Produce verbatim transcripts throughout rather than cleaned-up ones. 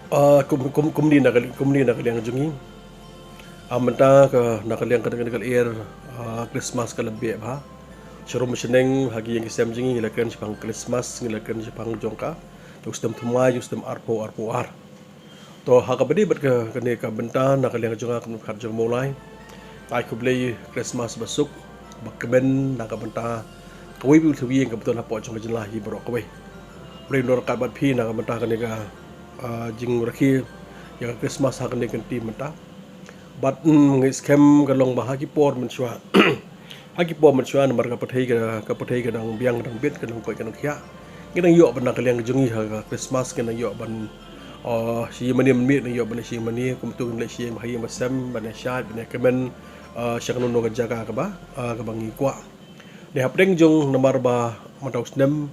Ah, kum, kum, kumne na ka li-, kumne na ka liang jong ngi. Ah, mynta ka, na ka liang ka, ka, ka, ah, Christmas ka la beh bha. Sharum shaneng ha ki ïing ki sem jong ngi, ngi la kren shaphang Christmas, ngi la kren shaphang jong ka, jong snem thymmai, jong snem arphew arphew ar. To, ha kaba ïadei bad ka, kane ka bynta, na ka liang jong nga kum u dkhot jong u Mawlai, ai khublei Christmas basuk bakmen na ka bynta kawei pa kawei ka ïing kaba don hapoh jong ka jylla hi baroh kawei. Khublei ïa u Trai ryngkat bad phi na ka bynta kane ka, ah, jingrakhe ïa ka Christmas ha kane ka kynti mynta. Bad, mm, ngi skhem ka long ba ha ki por mynshuwa, ha ki por mynshuwa namar ka pyrthei ka, ka pyrthei ka dang biang, ka dang bit, ka dang koit, ka dang khiah. Ngi dang ïoh ban na ka liang jong ngi ha ka Christmas, ngi dang ïoh ban, ah, shi ïing mane mynmiet, ngi dang ïoh ban shi ïing mane, kumta ngi leit shi ïing, ha ïing ha sem, ban ïa shait, ban ïa kmen, ah, sha kano kano ka jaka kaba, ah, kaba ngi kwah. Dei hapdeng jong namar ba mynta u snem,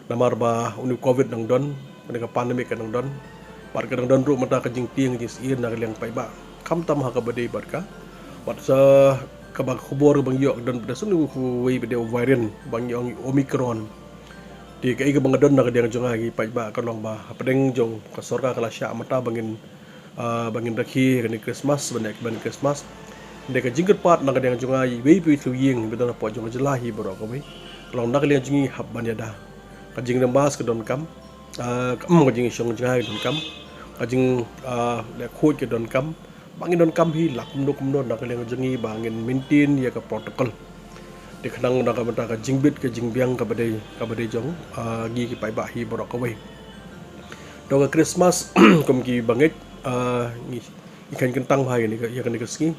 namar ba une u Covid u dang don, une ka pandemic ka dang don. Bad ka dang don ruh mynta ka jingtieng jingsyier na ka liang paidbah. Khamtam ha kaba ïadei bad ka, bad sa kaba khubor ba ngi ïoh ka don pat da une uwei pat da u variant ba ngi ong Omicron. Te kaei kaba nga don na ka liang jong nga ïa ki paidbah ka long ba hapdeng jong ka sorkar ka la shah mynta ba ngin, ah, ba ngin rakhe kane Christmas, ban ïa kmen Christmas. Dei ka jingkyrpad na ka liang jong nga ïa iwei pa iwei u ïing ba don hapoh jong ka jylla hi baroh kawei, ka long na ka liang jong ngi hap ban ïada. Ka jingrembas ka donkam, ah, ka, mm, ka jingshong jngai ka donkam, ka jing, ah, leh khuid ka donkam. Ba ngin donkam hi la kumno kumno na ka liang jong ngi ba ngin maintain ïa ka protocol. Te khnang na ka bynta ka jingbit ka jingbiang kaba dei, kaba dei jong, ah, ngi ki paidbah hi baroh kawei. To ka Christmas kum ki bangeit, ah, ngi, ngi kheiñ kyntang bha ïa kane ka, ïa kane ka sngi.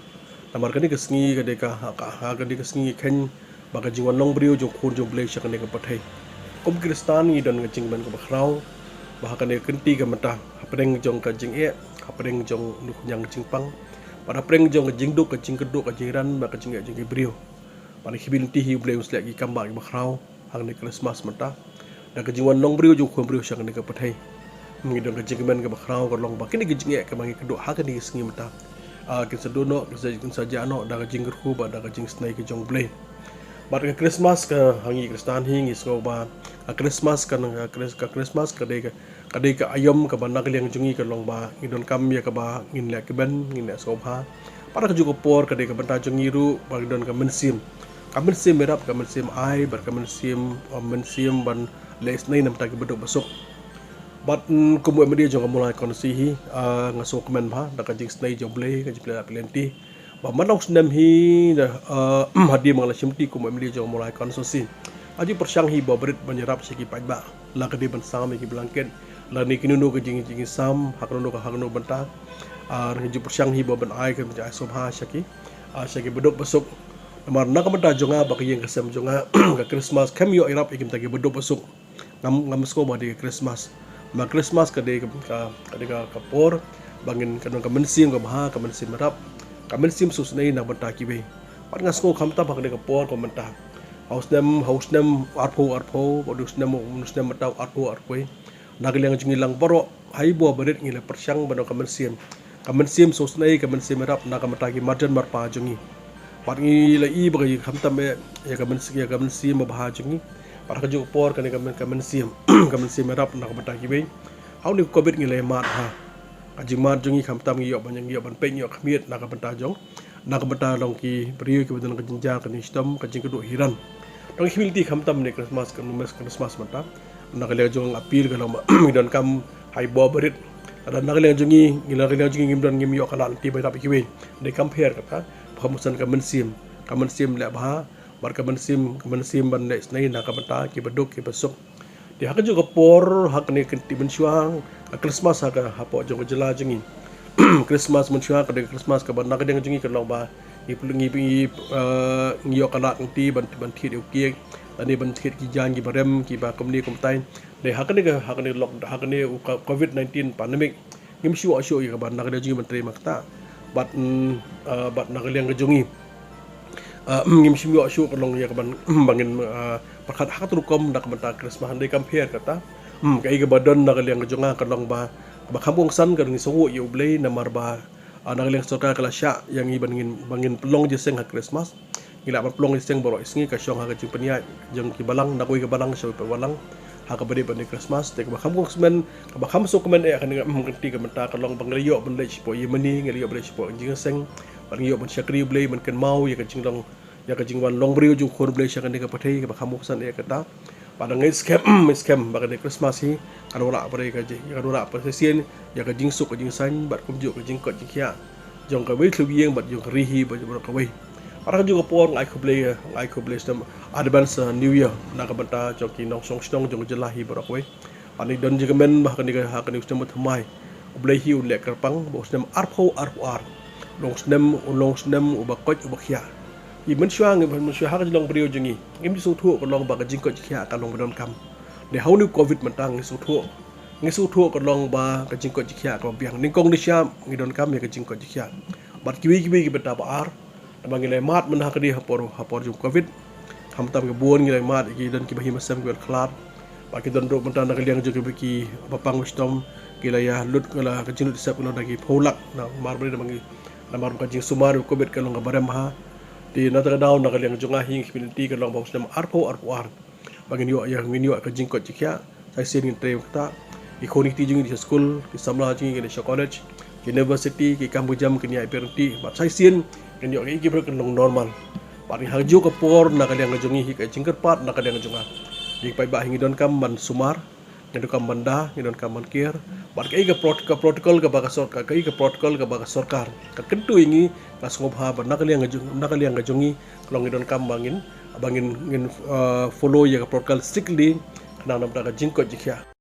Namar kane ka sngi ka dei ka, ha, ka, ha kane ka sngi ngi kheiñ ba ka jingwan long briew jong u Khun jong u Blei sha kane ka pyrthei. Kum ki Khristan ngi don ka jingkmen kaba khraw ba ha kane ka kynti ka mynta, hapdeng jong ka jingeh, hapdeng jong u khñiang jingpang, bad hapdeng jong ka jingduk, ka jingkyrduh, ka jingran bad ka jingeh jong ki briew, ban khmih lynti hi u Blei un sa leh ki kam ba kiba khraw ha kane ka Christmas mynta. Da ka jingwan long briew jong u Khun briew sha kane ka pyrthei, ngi don ka jingkmen kaba khraw ka long ba kine ki jingeh kiba ngi kyrduh ha kane ka sngi mynta, ah, kin sa duh noh, kin sa, kin sa jah noh da ka jingkyrkhu bad da ka jingisynei ka jong u Blei. Bad ka Christmas ka ha ngi Khristan hi ngi sngew ba ka Christmas ka, ka Chris-, ka Christmas ka dei ka, ka dei ka aïom kaba na ka liang jong ngi ka long ba ngi donkam ïa kaba ngin leh kmen, ngin leh sngewbha. Bad ha kajuh ka por ka dei ka bynta jong ngi ruh ba ngi don ka mynsiem, ka mynsiem ïarap, ka mynsiem ai, bad ka mynsiem, uh, mynsiem ban leh isynei na ka bynta kiba duk ba suk. Bad, mm, kum u MLA jong ka Mawlai constituency hi, ah, nga sngewkmen bha da ka jingisynei jong u Blei, ka jingpynlong lynti ba man la u snem hi, da, ah, hadien ba nga la shimti kum u MLA jong ka Mawlai constituency, nga ju pyrshang hi ba barit ban ïarap sha ki paidbah, la ka dei ban sam ïa ki blanket, lane kino kino ka jing, jingsam ha kano kano ka, ha kano bynta. Ah, nga ju pyrshang hi ba ban ai ka, ban ai sngewbha sha ki, ah, sha kiba duk ba suk. Namar na ka bynta jong nga bad ka ïing ka sem jong nga, ka Christmas kam ïoh ïarap ïa ki bynta kiba duk ba suk. Ngam, ngam sngew ba dei ka Christmas. Ma Christmas ka dei ka, ka, ka dei ka, ka por ba ngin, ka don ka mynsiem kaba bha, ka mynsiem ïarap, ka mynsiem sngewsynei na ka bynta kiwei. Bad nga sngew khamtam ha kane ka por kaba mynta, ha u snem, ha u snem arphew arphew, bad u snem, u snem mynta arphew arphew wei, na ka liang jong ngi lang baroh, ha i bor barit ngi la pyrshang ban don ka mynsiem, ka mynsiem sngewsynei, ka mynsiem ïarap na ka bynta ki marjan marpa jong ngi. Bad ngi la ïohi ba ka, khamtam eh ïa ka mynsiem, ïa ka mynsiem babha jong ngi. Bad ha kajuh ka por kane ka myn-, ka mynsiem, ka mynsiem ïarap na ka bynta kiwei, ha une u Covid ngi la ïa mad bha. Ka jingmad jong ngi khamtam ngi ïoh ban, ngi ïoh ban peit, ngi ïoh khmied na ka bynta jong, na ka bynta long ki briew kiba don ka jingjia, ka jingshitom, ka jingkyrduh hiran. To ngi khmih lynti khamtam ne Christmas, ka Christmas mynta. Na ka liang jong nga appeal ka long ba ngi donkam ha i bor barit. Lada na ka liang jong ngi, ngi na ka liang jong ngi ngim don, ngim ïoh ka lad lynti ban ïarap ïa kiwei, dei kam pher kata, ba kham san ka mynsiem, ka mynsiem leh bha, bad ka mynsiem, ka mynsiem ban leh isynei na ka bynta kiba duk kiba suk. Te ha kajuh ka por, ha kane ka kynti mynshuwa, ka Christmas ha ka, hapoh jong ka jylla jong ngi, Christmas mynshuwa ka dei ka Christmas kaba na ka liang jong ngi ka long ba ngi, ngi, ngi, eh, ngi ïoh ka lad lynti ban, ban thied ïa u cake, lane ban thied ki jaiñ kiba rem, kiba kumne kumtai. Dei ha kane ka, ha kane lock, ha kane u ka-, Covid nineteen pandemic, ngim shu ïoh shuh ïa kaba na ka liang jong ngi ban trei ma kata. Bad, mm, eh, bad na ka liang ka jong ngi, eh, mm, ngim shu ïoh shuh ka long ïa kaban, mm, ba ngin, eh, pyrkhat ha kato ka rukom na ka bynta Christmas, hynrei kam pher kata. Mm, kaei kaba don na ka liang ka jong nga ka long ba, ba kham kongsan ka ngi sngewnguh ïa u Blei namar ba, ah, na ka liang sorkar ka la shah ïa ngi ban ngin, ban ngin pynlong jingïaseng ha Christmas. Ngi lah ban pynlong jingïaseng baroh sngi, ka shong ha ka jingpynïaid jong ki balang, na kawei ka balang sha kawei ka balang. ha kaba dei ban dei Christmas, te kaba kham kongkmen, kaba kham sngewkmen eh ha kane ka, mm, kynti ka mynta ka long ba ngi la ïoh ban leit shapoh ïing mane, ngi la ïoh ban leit shapoh jingïaseng, bad ngi ïoh ban shakri U Blei ban kynmaw ïa ka jinglong, ïa ka jingwan long briew jong U Khun U Blei sha kane ka pyrthei, kaba kham kongsan eh kata. Bad ngi skhem, ngi skhem ba kane Christmas hi kan wanrah pat ïa ka jing, kan wanrah pat shisien ïa ka jingsuk ka jingsaiñ bad kumjuh ka jingkoit jingkhiah jong kawei ka ïing bad jong ka ri hi bad jong kawei. Bad ha kajuh ka por nga ai khublei, nga ai khublei snem advance, uh, New Year na ka bynta jong ki nongshong shnong jong ka jylla hi baroh kawei. Bad ngi don jingkmen ba ha kane ka, ha kane u snem ba thymmai, U Blei hi un leh kyrpang ba u snem arphew arphew ar un long snem, un long snem uba koit uba khiah. Ngi mynshuwa, ngi mynshuwa ha ka jinglong briew jong ngi, ngim ju sngewthuh ka long ba ka jingkoit jingkhiah ka long ba donkam. Te ha une u Covid mynta ngi sngewthuh, ngi sngewthuh ka long ba ka jingkoit jingkhiah kaba biang. Nyngkong nyngkong ngi donkam ïa ka jingkoit jingkhiah. Bad kiwei kiwei ki bynta ba ar, namar ngi la ïa mad mynta ha kane ha por, ha por jong Covid. Khamtam ki bun ngi la ïa mad, ki don kiba hi masem kiba la khlad. Bad ki don ruh mynta na ka liang jong kiba, kiba pang shitom, ki la ïa lut, ki la, ka jinglut sep ka la da ki phew lak. Namar ba ngi, namar ba ka jingsumar u Covid ka long kaba rem bha. Te na kata ka daw na ka liang jong nga hi ngi kyrmen te ka long ba u snem arphew arphew ar ba ngin ïoh ïa, ngin ïoh ka jingkoit jingkhiah. Sa shisien ngin trei kata. Ki khun ki kti jong ngi ki dei sha skul, ki samla jong ngi ki dei sha college, ki university, ki kam ki jam kin ïa pyrshah. Bad sa shisien ngin ïoh ïa ki briew kin long normal. Bad ha kajuh ka por na ka liang jong ngi hi ka jingkyrpad na ka liang jong nga. Ngi paidbah hi ngi donkam ban sumar, ngi donkam ban da, ngi donkam ban kiar. Bad kaei ka prot-, ka protocol kaba ka sorkar, kaei ka protocol kaba ka sorkar ka kyntu ïa ngi, nga sngewbha ba na ka liang jong, na ka liang jong ngi ka long ngi donkam ba ngin, ba ngin, ngin, uh, follow ïa ka protocol strictly, khnang namar ka jingkoit jingkhiah.